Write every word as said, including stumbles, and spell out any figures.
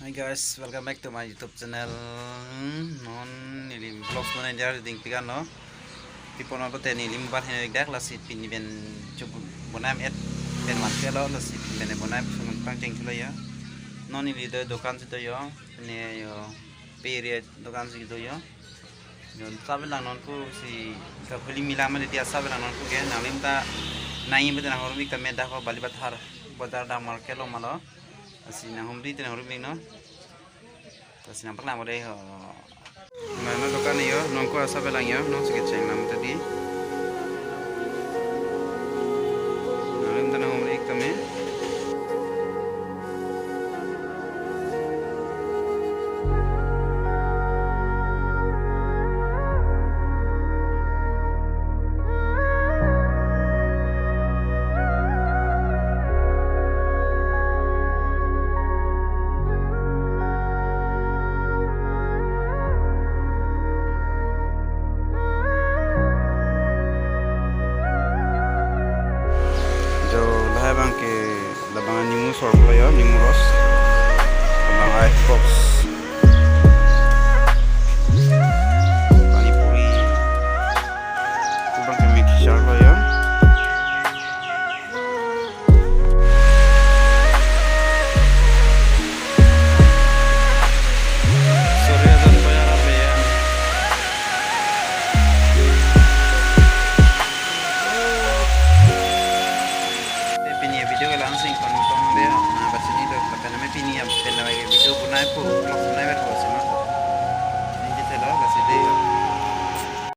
Hi guys, welcome back to my YouTube channel. Non neli vlogs non enjar ding pikan no. Pipo non pote neli mobile heno ikdak, lasi pini pen chuk bonam et pen man ke lo, lasi pini pen bonam sungun pangcheng thulo ya. Non neli do dokan si do yo, ne yo pe area dokan si do yo. Yo sabe lang non ko si ka huli mila ma dia sabe lang non ko ke nanglim ta nai bete nang horum ik tame dak ko Balipathar bazar dak market lo ma lo. Lasi nang humri te nang humri no. Lasi nang paklang mo dei ho. Mana dokan yo, nong ko asa belang yo, nong sikit cheng nam tadi. Nang lim ta nang humri ik tame. Jo lahai abang ke labang nimu sor lo yo, nimu ros. Labang ai box.